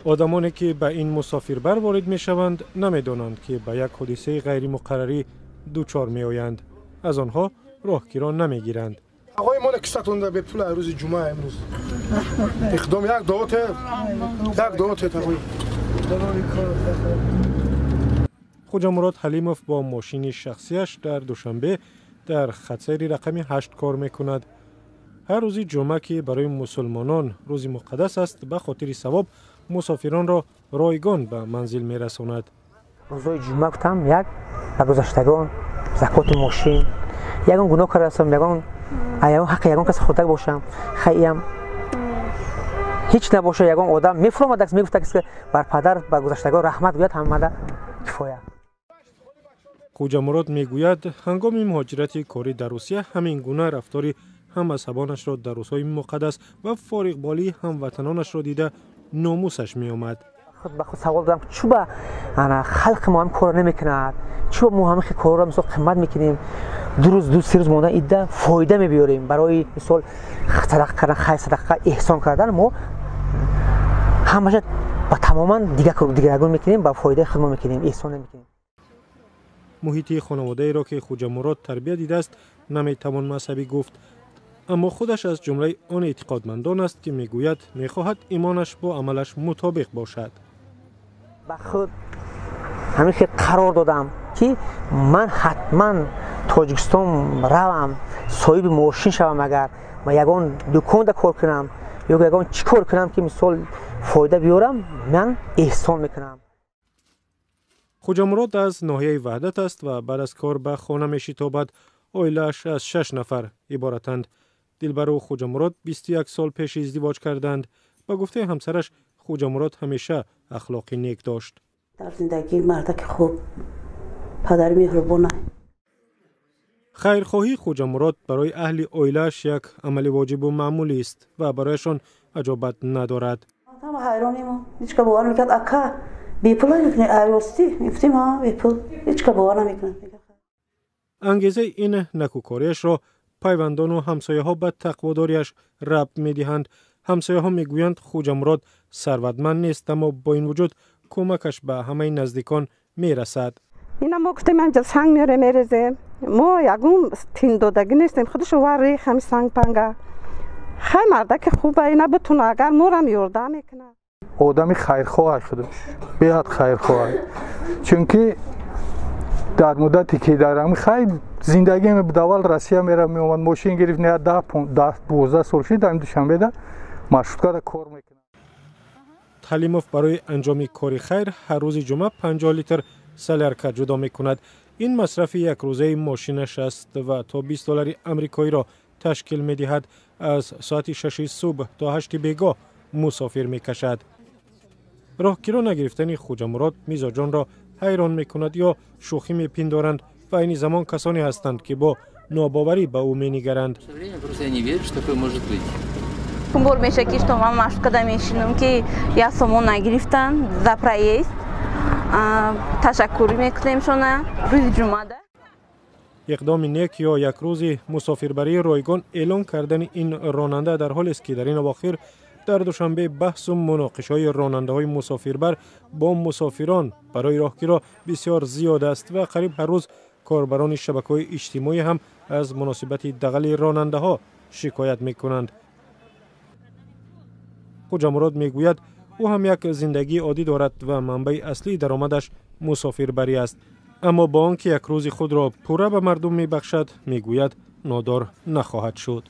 Одамоне ки ба ин мусофирбар ворид мешаванд, намедонанд, ки ба як ҳодисаи ғайримуқаррарӣ дучор меоянд. Аз онҳо роҳкиро намегиранд. Ағои мо кисатонда бепул рӯзи ҷумъа имрӯз иқдом як дуоте, як дуоте тағои. Хуҷамурод Ҳалимов бо мошини шахсияш дар Душанбе дар хатсайри рақами 8 кор мекунад. Ҳар рӯзи ҷумъа, ки барои мусулмонон рӯзи муқаддас аст, ба хотири савоб мусофиронро ройгон ба манзил мерасонад. Рӯзои ҷумъа гуфтам, як ба гузаштагон закоти мошин, ягон гуноҳ кардастам, ягон ҳаққи ягон кас хӯрда бошам, хайям ҳеҷ набоша, ягон одам мефуромад, мегуфта, ки бар падар, ба гузаштагон раҳмат гӯяд, ҳамада кифоя. Хуҷамурод мегӯяд, ҳангоми муҳоҷирати корӣ дар Русия ҳамин гуна рафтори ҳаммазҳабонашро дар рӯзҳои муқаддас ва фориғболии ҳамватанонашро дида номусаш меомад. Худ ба худ савол додам, чӯ ба халқи мо ҳам корро намекунад, чӯ мо ҳамин корро мисол қимат мекунем, 2 рӯз, 2-3 рӯз мондан идда фоида мебиёрем барои мисол садақа кардан, хайр садақа эҳсон кардан, мо ҳамаша ба тамоман дигаргун мекунем, ба фоидаи худ мо мекунем, эҳсон намекунем. Муҳити хонаводаеро, ки Хуҷамурод тарбия дидааст, наметавон мазҳабӣ гуфт, аммо худаш аз ҷумлаи он эътиқодмандон аст, ки мегӯяд, мехоҳад имонаш бо амалаш мутобиқ бошад. Ба худ ҳамин хел қарор додам, ки ман ҳатман Тоҷикистон равам, соҳиби мошин шавам, агар ма ягон дуконда кор кунам ё ягон чӣ кор кунам, ки мисол фоида биёрам, ман эҳсон мекунам. Хуҷамурод аз ноҳияи Ваҳдат аст ва баъд аз кор ба хона мешитобад. Оилааш аз 6 нафар иборатанд. Дилбару Хуҷамурод 21 сол пеш издивоҷ карданд. Ба гуфтаи ҳамсараш, Хуҷамурод ҳамеша ахлоқи нек дошт. Дар зиндагӣ мардаки хуб, падари меҳрубона. Хайрхоҳии Хуҷамурод барои аҳли оилааш як амали воҷибу маъмулист ва барояшон аҷобат надорад. Ҳама ҳайронем, ҳеҷ ка бовар намекард, ака бепул мекунӣ, айростӣ мегуфтем, ҳа бепул, ҳеҷ ка бовар намекунад. Ангезаи ин накӯкориашро пайвандону ҳамсояҳо ба тақводориаш рабт медиҳанд. Ҳамсояҳо мегӯянд, Хуҷамурод сарватманд нест, аммо бо ин вуҷуд кӯмакаш ба ҳамаи наздикон мерасад. Ина мо гуфтем, ҳамҷа санг меорем, мерезем, мо ягон тиндодагӣ нестем, худашо вар рех ҳами санг панга. Хай мардаки хуба, ина бутуна, агар морам ёрдам мекунад. Одами хайрхоҳ худаш, беҳад хайрхоҳ, чунки дар муддате ки дар ҳамин хайр зиндагӣ мебуд, аввал Россия мера меомад, мошин гирифт, не 10-12 сол шуд, дар Душанбеда маршруткада кор мекунад. Ҳалимов барои анҷоми кори хайр ҳар рӯзи ҷумъа 50 литр солярка ҷудо мекунад. Ин масрафи якрӯзаи мошинаш аст ва то 20 доллари амрикоиро ташкил медиҳад. Аз соати 6 субҳ то 8 бегоҳ мусофир мекашад. Роҳкиро нагирифтани Хуҷамурод мизоҷонро ҳайрон мекунад ё шӯхӣ мепиндоранд ва айни замон касоне ҳастанд, ки бо нобоварӣ ба ӯ менигаранд. Бор меша, ки что ман маршруткада мешинам, ки як сомон нагирифтан за проезд, ташаккур мекунем шона рӯзи ҷумъада. Иқдоми нек ё як рӯзи мусофирбарии ройгон эълон кардани ин ронанда дар ҳолест, ки дар ин авохир дар Душанбе баҳсу муноқишаҳои ронандаҳои мусофирбар бо мусофирон барои роҳкиро бисёр зиёд аст ва қариб ҳар рӯз корбарони шабакаҳои иҷтимоӣ ҳам аз муносибати дағали ронандаҳо шикоят мекунанд. Хуҷамурод мегӯяд, ӯ ҳам як зиндагии оддӣ дорад ва манбаи аслии даромадаш мусофирбарӣ аст, аммо бо он ки як рӯзи худро пурра ба мардум мебахшад, мегӯяд, нодор нахоҳад шуд.